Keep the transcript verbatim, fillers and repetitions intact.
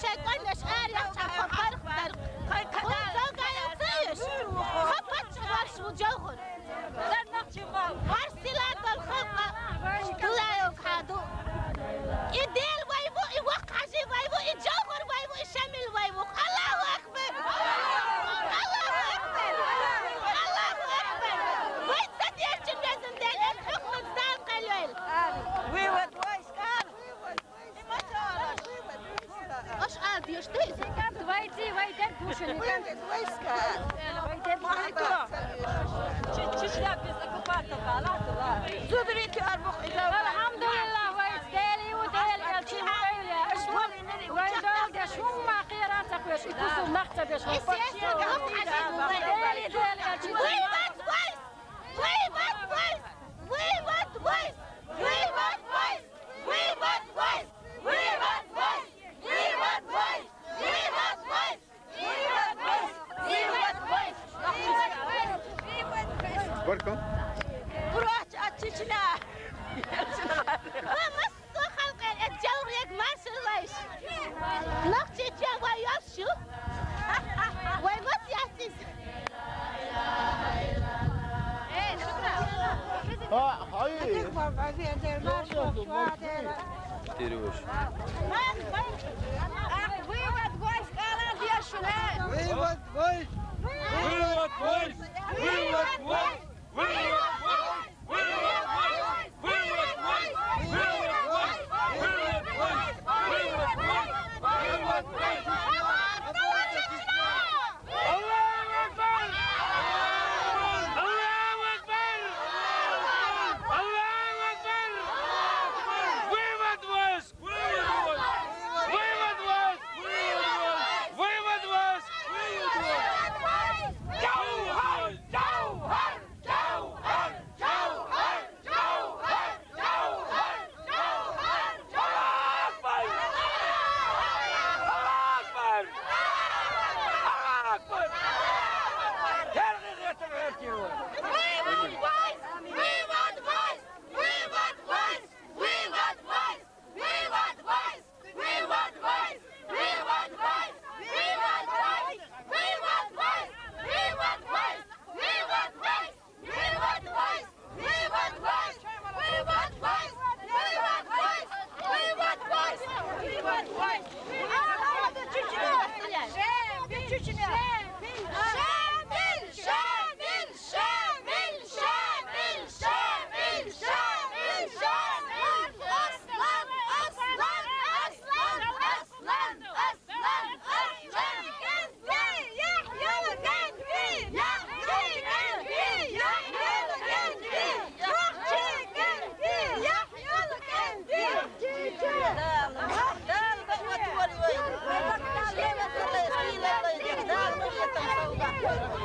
Шайтӏан яшар яхча хабар хабар. Хабар. Хабар. Хабар. Хабар. Гьар силадал халкь дулайо каду. И Дел вайву, и Вахъ Гьажи вайву, и Жавгьар вайву, и Шамил вайву. Аллагьу акбар! Аллагьу акбар! Аллагьу акбар! Вай садерчим язын Дел, эн хӀукмат дан къалел. Вывод войск! Аш адиеш дайза. Вайти, вайти, душени. Вывод войск! Вайти, вайти. Чечня без оккупантов, Аллах, Аллах. Зудрики арбух иза. Алхамдулиллагь, вай Дели у Дели, элчи вай я. Аш вай, вай Дели, шумма къира тахвеш, икусу нахта беш. Вай пачи. Дели, Дели, элчи. Вывод войск! Вывод войск! Вывод войск! Вывод войск! Вывод войск! Вывод войск! Вывод войск! Вывод войск! Вывод войск! Вывод войск! Горько. Прочь от Чечня! Ва масса халкьер э жавгъ як маршал вайш. Нах Чечня вай ял шу. Вай мас яхтиз. Ха, хай. Тирвуш. Вывод войск, алан дешуна. Вывод войск! Вывод войск! Вывод войск! Аллаху акбар! Аллаху акбар! Аллаху акбар! Вывод войск! Вывод войск! Вывод войск! Вывод войск! Жавгьар! Жавгьар! Жавгьар! Аллаху акбар! Аллаху акбар! Аллаху акбар! Гьер гьетер гьертиро. Вывод войск! Вывод войск! Вывод войск! Вывод войск! Вывод войск! Вывод войск! Вывод войск! Вывод войск! Вывод войск! Чечня! Чечня!